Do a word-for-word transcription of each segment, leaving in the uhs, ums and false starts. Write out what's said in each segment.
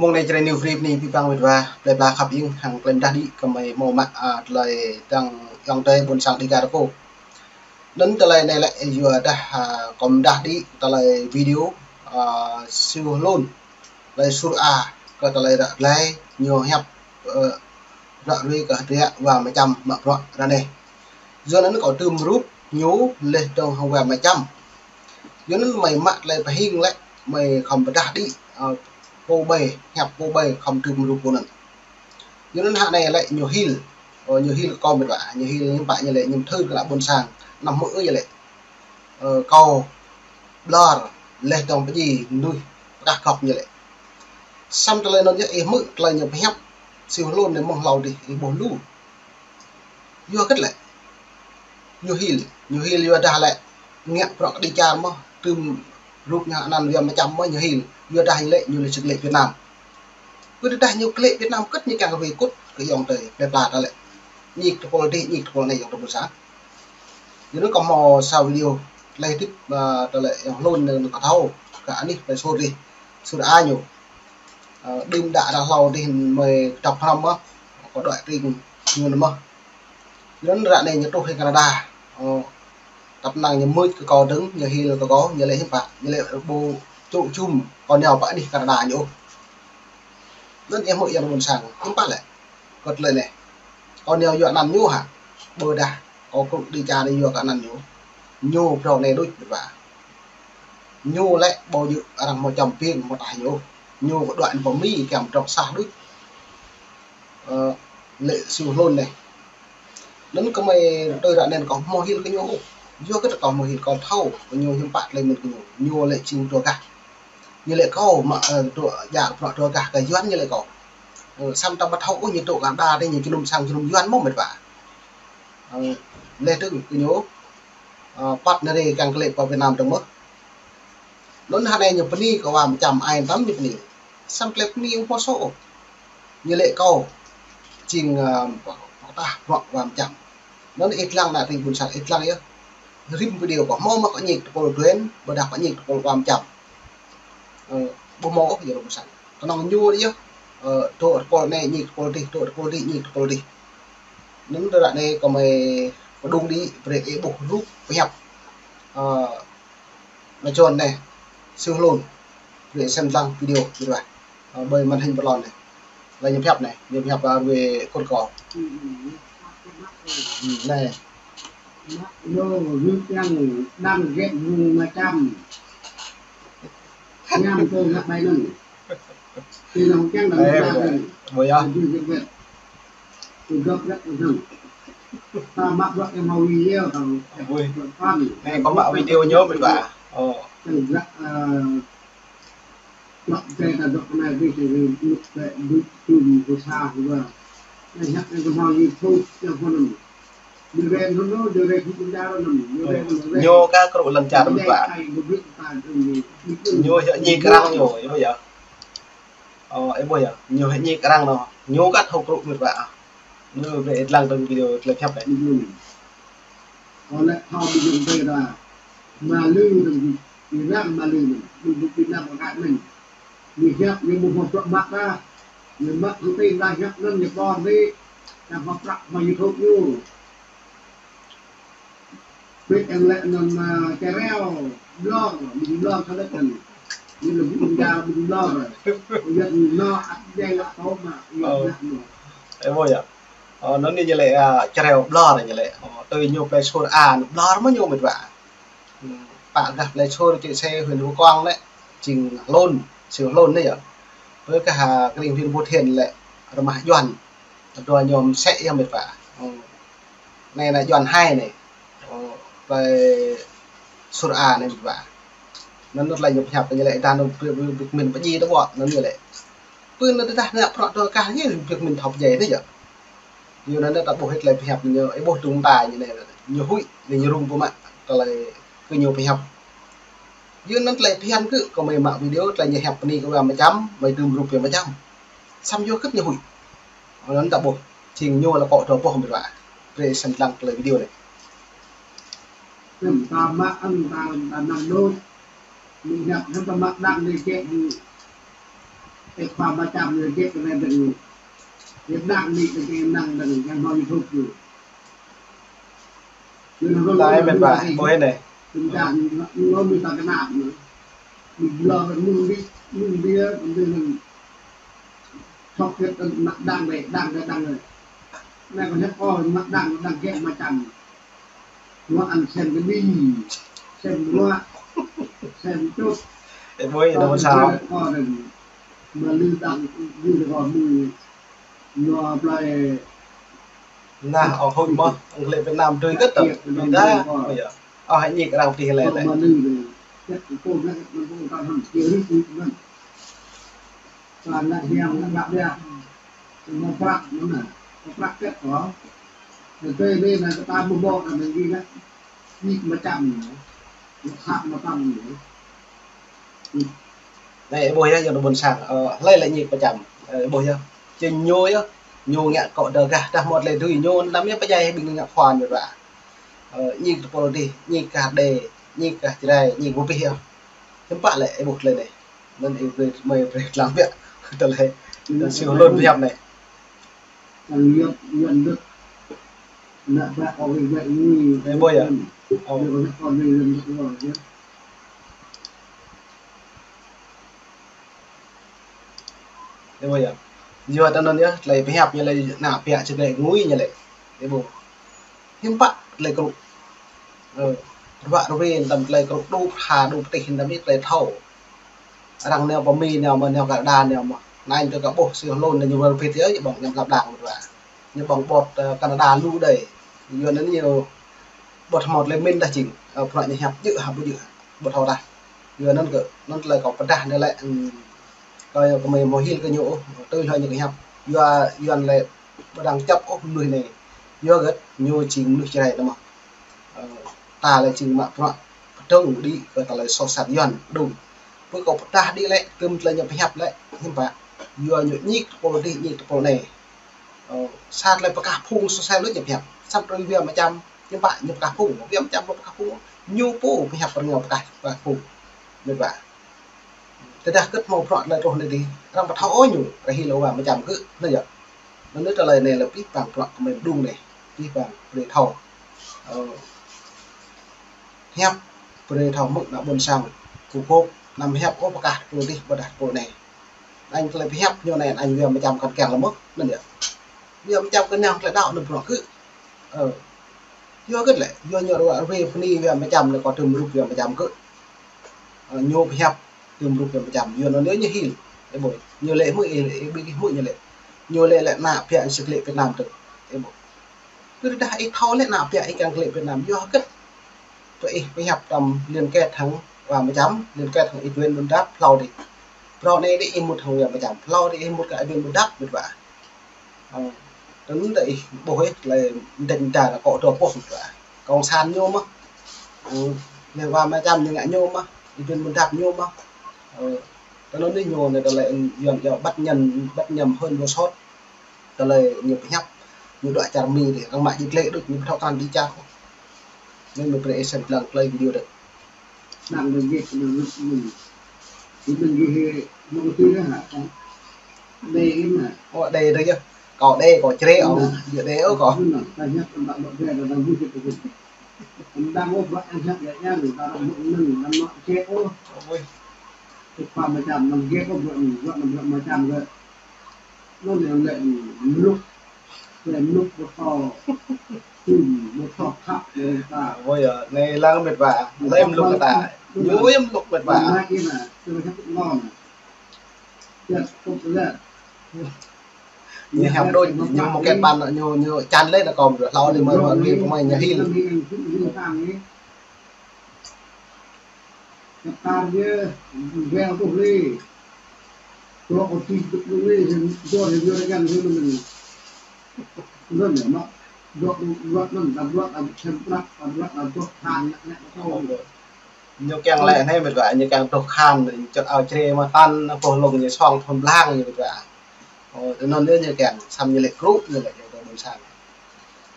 Mông anai Jrai New Free bơni abih bang met wa, plơi pla khăp ing hăng plơi mơdah đĭ kơmơi hmâo mă, a, tơlơi dăng ayŏng adơi ƀôn sang Dega rơkâo. Anŭn tơlơi anai lĕ yua dah, a, kâo mơdah đĭ tơlơi video, a, Siu Hlun, tơlơi Sur A, kơ tơlơi ră glai ñu hiăp, ơ, ră ruai kơ hơdră wa mơčăm mă bruă ră anai. Yua anŭn kâo tơm rup ñu laih dơ̆ng hăng wa mơčăm. Yua anŭn mơi mă tơlơi pơhing lĕ, mơi khŏm pơdah đĭ, ơ, pô ƀai, hiăp pô ƀai khŏm tơm rup pô anŭn. Yua anŭn hă anai lĕ ñu hil, ơ, ñu hil kâo met wa, ñu hil ñu pă ñu lĕ ñu thâo kơ ană ƀôn sang, anăm hmư̆ ơi lĕ. Ơ, kâo ƀlŏr, laih dơ̆ng pơdjai mơnuih pơkah gŏp ñu lĕ. Samơ̆ tơlơi anŭn yơh ih hmư̆ tơlơi ñu pơhiăp, Siu Hlun anai mơ̆ng hlâo dih ih ƀuh lu. Yua hơget lĕ? Ñu hil, ñu hil yua dah lĕ ngă bruă kơđi čar mơ̆, tơm rup ñu anăn wa mơčăm mơ̆ ñu hil, yua dah ñu lĕ ñu lĕ sĭt lĕ Việt Nam. Kơ dah ñu klĕ Việt Nam kơ̆t ñu kiăng kơ wai kŭt kơ ayŏng adơi plơi pla ta lĕ. Ñik tơpul dih, ñik tơpul anai ayŏng adơi ƀôn sang. Yua anŭn kâo hmâo sa video tơlơi hơdip, a, tơlơi ayŏng Hlun anŭn kâo thâo, kơ anih plơi Sur dih, Sur A ñu. Ơ, đưm đă ră hlâo dih mơi kơdŏp hrŏm mơ̆, kâo đuaĭ tring ñu anŭn mơ̆. Yua anŭn ră anai ñu truh hĭ Canada. Ơ, tăp năng ñu mưč kơ kâo dơ̆ng, ñu hil kơ kâo, ñu lĕ hiư̆m pă, ñu lĕ ƀu čŭ jum kâo nao pơ anih Canada ñu ôh. Anŭn ih hmư̆ ayŏng adơi ƀôn sang, hiư̆m pă lĕ. Kơ tơlơi anai. Kâo nao yua anăn ñu hă. Ƀôdah kâo kơkuh kơđi čar anai yua kơ anăn ñu. Ñu phrâo anai đôč met wa. Ñu lĕ ƀu djơ̆ arăng hmâo čăm ƀing hmâo tah ñu. Ñu kơ đuaĭ pơ Mi kiăng pơdrŏng sah đôč. Ơ, lĕ Siu Hlun anai. Anŭn kơmơi tui ră anai kâo hmâo hil kơ ñu. Yua kơ kâo hmâo hil kâo thâo kơ ñu hiư̆m pă tơlơi mĭn kơ ñu. Ñu lĕ jing tơgah. Ñu lĕ kâo mă, ơ, dŏ djă bruă tơgah kơ Yuan ñu lĕ kâo. Ơ, samơ̆ ta ƀu thâo ôh ñu dŏ Canada dih ñu jơnum sang jơnum Yuan mơ̆ met wa. Ơ, laih dơ̆ng kơ ñu, ơ, păt nơ̆r kiăng klĕ pơ Việt Nam dơ̆ng mơ̆. Anŭn hă anai ñu bơni kơ wa mơčăm ai tăm ñu bơni. Samơ̆ klĕ bơni ƀu hmâo sô ôh. Ñu lĕ kâo jing, ơ, pơtah bruă wa mơčăm. Anŭn ih lăng ană tring ƀôn sang ih lăng yơh. Rĭm video kâo hmâo mă kâo ñik tơpul duen, ƀôdah kâo ñik tơpul wa mơčăm. Ơ, ƀu hmâo ôh yơh ƀôn sang. Kơnơ̆ng ñu yơh, ơ, dŏ tơpul anai ñik tơpul dih, dŏ tơpul dih ñik tơpul dih. Anŭn ră anai kơmơi pơđung đĭ brơi ih ƀuh rup pơhiăp. Ơ, Mă čon anai, Siu Hlun, brơi sem lăng video, gitu lah. Ơ, ƀơi màn hình pơlon anai. Lĕ ñu pơhiăp anai, ñu pơhiăp, ơ, ruai kŭt kâo. Hmm, anai. Ñu rơ̆k yang đang gĕt hung mơčăm. Ñăm tơ ngă bai anŭn. Ơ, ƀu yơh. Ui. Anai kâo mă video ñu met wa. Ơ. Ñu kơ kru lŏn čar met wa. Ñu hơñi kơ arăng ñu, ơ, ƀu yơh. Ơ, ơ, ƀu yơh. Ñu hơñi kơ arăng ñu. Ñu kơ thâo kru met wa. Ñu brơi ih lăng tơ̆ng video tơlơi pơhiăp anai. Kâo lĕ thâo ƀing dŏ tơlơi. Malư dơ̆ng, arăng malư dơ̆ng. Ƀing dŏ Việt Nam kơ kăt mơ̆n. Ñu hiăp, ñu ƀu hmâo prăk mă dah. Ñu mă thông tin dah hiăp anŭn ñu ƀon dih. Ñu hmâo prăk mă YouTube ñu. Ƀing yang lĕ anŭn, ơ, čơreo, ƀlŏr, ƀing ƀlŏr kơ lĕ anŭn. Ñu lĕ ƀing ƀing ƀlŏr. Ƀing ñu ăt djai lă tŏ mă, ƀing ñu. Ơ, ƀu yơh. Ơ, anŭn ñu lĕ, ơ, čơreo ƀlŏr ñu lĕ. Ơ, tui ñu plơi Sur A, ƀlŏr mơ̆ ñu met wa. Hmm, pă gah plơi Sur čư̆ Sê huyện Hua Kuăng lĕ, jing Hlun, Siu Hlun anai yơh. Ƀơi gah, ơ, kơring huyện Phú Thiện lĕ, rơmah Yuan. Dua ñu mơsĕ yơh met wa. Hmm. Anai ană Yuan hai anai. Ơ, plơi Sur A anai met wa. Anŭn tơlơi ñu pơhiăp ñu lĕ, dah anŭn pơmĭn pơjing tơƀuă, anŭn ñu lĕ. Pơ anŭn tơdah ană prăk tơ kah ñu, pơmĭn thâo pơjing anai yơh. Yua anŭn ta ƀuh hĭ tơlơi pơhiăp ñu, ih ƀuh tŭng ta ñu anai, ñu huĭ, ñu rŭng pơmă tơlơi kơ ñu pơhiăp. Yua anŭn tơlơi phiăn kơ, kơ mơi mă video, tơlơi ñu hiăp bơni kơ wa mơčăm, mơi tơm rup wa mơčăm. Samơ̆ yua hơget ñu huĭ. Anŭn ta ƀuh, jing ñu lĕ kâo dŏ ƀuh met wa. Brơi sem lăng tơlơi video anai. Sem ta mă, sem ta, ta năng đôč. Ñu hiăp, sem ta mă đang đi kĕ ñu. Ê, khua Ama Čăm ñu gĕt kơ anai dơ̆ng. Ñu đang đi, dơ̆ng, ñu đang dơ̆ng, yang hmâo YouTube ñu. Ñu đang Lai mĕt wa, ƀuh anai. Tình trạng nó, nó bị tắc nghẽn nó. Bị lo cái mưng đi, mưng đi, mưng đi, mưng. Sọc gĕt, đang đi, đang đi, đang đi. Anai kâo hơ̆t kơ, đang, đang gĕt Ama Čăm. Ñu ăn sem kơđi, sem bruă, sem čut. Ê, ƀuh, ih nao pơ sang. Kâo đơ̆ng, mă lư đang, lư kâo mơ̆, ñu plơi. Nah, ơ, hơi mơ̆, ang klĕ Việt Nam tui gĕt tơ̆, ih ta, ơ, yơh. Ơ, hă ñik arăng pơtih lĕ lĕ. Kâo mă lư đơ̆ng, čĕt kâo ngă, mă kâo ta hăm, kơ rĭm rĭm mơ̆n. Sa ngă hiam, ngă ngă biă. Mă prăk mơ̆n nă, mă prăk kĕt kâo. Tơdơi anai nă kơ ta mă ƀô̆ nă mơ̆ng gih nă. Ñik Ama Čăm nă. Ñu khăp mă tăm nă. Anai, ƀuh yơh, yơh nao ƀôn sang. Ơ, hlơi lĕ ñik Ama Čăm. Ơ, ƀuh yơh. Čĕ ñu yơh. Ñu ngă kơ dơ̆ng gah, dah mơ̆t lĕ dưi ñu, anăm yơh pơdjai ƀing ngă khua ñu ƀă. Ơ, ñik tơpul dih, ñik gah đê, ñik gah Jrai, ñik ƀu pih yơh. Hiư̆m pă lĕ, ơ, ƀuh lĕ anai. Anŭn ih brơi, mơi brơi lăng biă. Tơlơi, tơlơi siu lôn pơhiăp anai. Anai ƀuh yơh. Ơ. Anai ƀuh yơh. Yua tơ anŭn yơh, tơlơi pơhiăp ñu lĕ, ană biă či tơlơi ngui ñu lĕ. Anai ƀuh. Hiư̆m pă tơlơi kơnuk. Ơ, ruă ruê tơm tơlơi kơnuk đu pha đu pơtih tơm ih tơlơi thâo. Arăng nao pơ Mi nao mơ̆ nao Canada nao mơ̆. Anai tơ kơ ƀuh siu lôn anai ñu wơr bĭt yơh, ñu ƀơ̆ng ñăm lăp đang mơ̆ ruă. Ñu ƀơ̆ng ƀô̆t, ơ, Canada lu đơi. Yua anŭn ñu ƀu thâo mơ̆ tơlơi mĭn dah jing. Ơ, bruă ñu hiăp djơ̆ hă ƀu djơ̆ hă. Ƀu thâo dah. Yua anŭn kơ, anŭn tơlơi kâo pơdah anai lĕ, ưm, kâo yua kơ mơi hmâo hil kơ ñu ôh, tui hloi ñu kơ hiăp. Yua, yua anŭn lĕ ƀu đang čŏp ôh mơnuih anai. Yua hơget ñu jing mơnuih Jrai tơ mơ̆. Ơ, ta lĕ jing mă bruă pơdơ̆ng đĭ kơ tơlơi soh sat Yuan đŭng. Pơ kâo pơdah đĭ lĕ, tơm tơlơi ñu pơhiăp lĕ, hiư̆m pă. Yua ñu ñik tơpul dih, ñik tơpul anai. Ơ, sa tơlơi pơkah phung soh sat lu ñu pơhiăp. Samơ̆ tui Wia Ama Čăm, hiư̆m pă ñu pơkah phung, Wia Ama Čăm ƀu pơkah phung. Ñu pô pơhiăp rơngiao pơkah, pơkah phung. Mĕt wa. Tơdah hơget hmâo bruă tơlơi truh anai dih, arăng ƀu thâo ôh ñu, rơhil Wia Ama Čăm kơ, anai yơh. Anŭn tơlơi anai lĕ pih pang bruă kơ mơi mơđung anai, pih pang brơi thâo. Ơ, hiăp brơi thâo mơ̆ng ană ƀôn sang, kơkuh kơkuh, anăm hiăp ôh pơkah tơpul dih, ƀôdah tơpul anai. Anŭn tơlơi pơhiăp ñu anai, anŭn Wia Ama Čăm kăn kiăng lĕ mơ̆, anŭn yơh. Wia Ama Čăm kơnang tơlơi đaŏ anŭn bruă kơ. Ơ, yua hơget lĕ, yua ñu ruă ruê bơni Wia Ama Čăm anai kơ tơm rup Wia Ama Čăm kơ. Ơ, ñu pơhiăp tơm rup Wia Ama Čăm, yua anŭn ñu hil. Ơ ƀuh, ñu lĕ hmư̆, ih, ih ƀu hmư̆ ñu lĕ. Ñu lĕ lĕ ană biă či klĕ Việt Nam tơ. Ơ ƀuh. Tơdah ih thâo lĕ ană biă ih kiăng klĕ Việt Nam, yua hơget. Tơ ih pơhiăp tơm liên kết hăng Wia Ama Čăm, liên kết hăng Edwin Bun Dap, hlâo dih. Phrâo anai dih ih mŭt hăng Wia Ama Čăm, hlâo dih ih mŭt kơ Edwin Bun Dap, mĕt wa. Ơ, tơl tơ ih ƀuh ih, tơlơi mơdĕč mơda anai kơ dua boh mơ̆n. Cộng sản ñu mơ̆n. Ơ, anai Wia Ama Čăm ñu ngă ñu mơ̆n. Edwin Bun Dap ñu mơ̆n. Ơ, tơl anŭn anai ñu anai tơlơi Yuan yơh bắt nhầm, bắt nhầm hơn vô sót. Tơlơi ñu pơhiăp, ñu đuaĭ čar Mi dih, arăng mă djik lĕ đôč, ñu ƀu thâo krăn djik čar ôh. Anŭn mơi brơi ih sem lăng tơlơi video dih. Đang dơ̆ng gĕt kơ anŭn anŭn. Ñu dơ̆ng gĕt hĭ mơ̆ng tui anai hă, kâo. Đe gĕt anai. Ơ, đe dơ̆ng yơh. Kâo đe, kâo čre, ơ. Yơh đe, ơ, kâo. Anŭn, ta hiăp anŭn ta ƀu đe, ta đang gĕt kơ gĕt. Đang ôh, bruă anŭn hiăp yơh, yơh, ta đang mơ̆ng anŭn, đang mă čre, ơ. Ơ, ƀuh. Tơ khua Ama Čăm, anăm gĕt ôh, bruă anŭn, bruă anŭn, bruă Ama Čăm kơ. Anŭn yơh lĕ mlŭk. Lĕ mlŭk ƀu thâo. Tum, ƀu thâo khăp kơ ta. Ơ, yơh, anai lăng mĕt wa. Lĕ mlŭk kơ ta. Ñu yơh mlŭk mĕt wa. Anai kơ anai, tơ khăp ngon. Yơh, kŭp lĕ. Ñu hiăp đôč, ñu mơkĕt ƀăn, ñu, ñu čan lĕ ană kâo, hlâo dih mơi, mơi, mơi, mơi ñu hil. Ñu kiăng lĕ anai mĕt wa, ñu kiăng truh khan, čŭt ao čre mơ̆ tăn, boh lông ñu song thun blang ñu mĕt wa. Ơ, tơ anŭn yơh ñu kiăng, samơ̆ ñu lĕ kru, ñu lĕ ñu tơ ƀôn sang.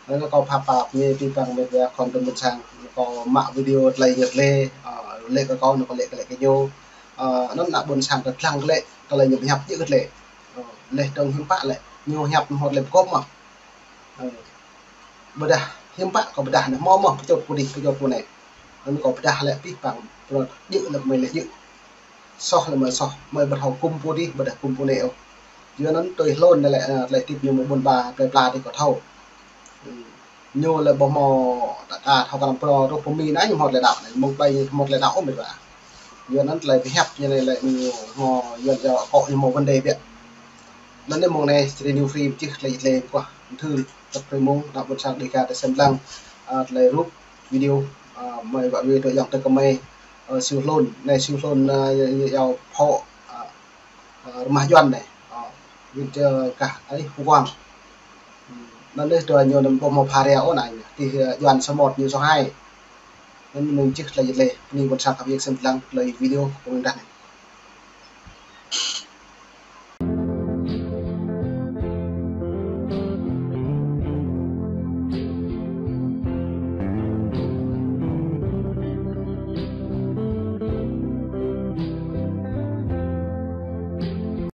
Anŭn kâo pap pap ñu pih pang mĕt wa khŏm tơ ƀôn sang, kâo mă video tơlơi ñu lĕ, ơ, lĕ kơ kâo, anŭn kâo lĕ kơ lĕ kơ ñu. Ơ, anŭn ană ƀôn sang tơdang lĕ, Tơlơi ñu pơhiăp djơ̆ kơ tơlơi. Ơ, leh dong hiư̆m pă lĕ, ñu hiăp hmâo tơlơi pơgop mơ̆. Ơ, ƀôdah hiư̆m pă kâo pơdah anai, hmâo mơ̆ pơčut pô adih, pơčut pô anai. Anŭn kâo pơdah lĕ pih păng, pơrơt djơ̆ lĕ mơi lĕ djơ̆. Soh lĕ mơi soh, mơi ƀu thâo gum pô adih, ƀôdah gum pô anai ôh. Yua anŭn tui hlôn anai lĕ, ơ, tơlơi tip ñu mơ̆ng ƀôn ba plơi pla adih kâo thâo. Ơ, ñu lĕ ƀu hmâo ta ka thâo kơ lăm pơrô truh pơ Mi anai ñu hmâo tơlơi đaŏ anai, mơ̆ng plơi hmâo tơlơi đaŏ ôh mĕt wa. Yua anŭn tơlơi pơhiăp ñu anai lĕ ñu hmâo yua anŭn yơh akŏ ñu hmâo vấn đề biă. Anŭn yơh mơ̆ng anai Jrai New Free pơčih tơlơi tơlơi kơ ƀuh, thư tăp prơi mơ̆ng, ană ƀôn sang Dêga tơ sem lăng, ơ, tơlơi rup, video, ơ, mơi wă wai tơ yŏng tơ kơmơi, ơ, Siu Hlôn, anai Siu Hlôn, ơ, yua, yua, yua phŏ, ơ, ơ, rơmah Yuan anai, ơ, wĭt kơ kah, ơi, Hu Kuang. Anŭn yơh tơlơi ñu anŭn ƀu hmâo pha ria ôh anai, tih, ơ, Yuan samơ̆ ñu soh hai. Anŭn mơ̆ng pơčih tơlơi tơlơi, bơni ƀôn sang khăp yek sem lăng, tơlơi video kơ ƀuh dah anai.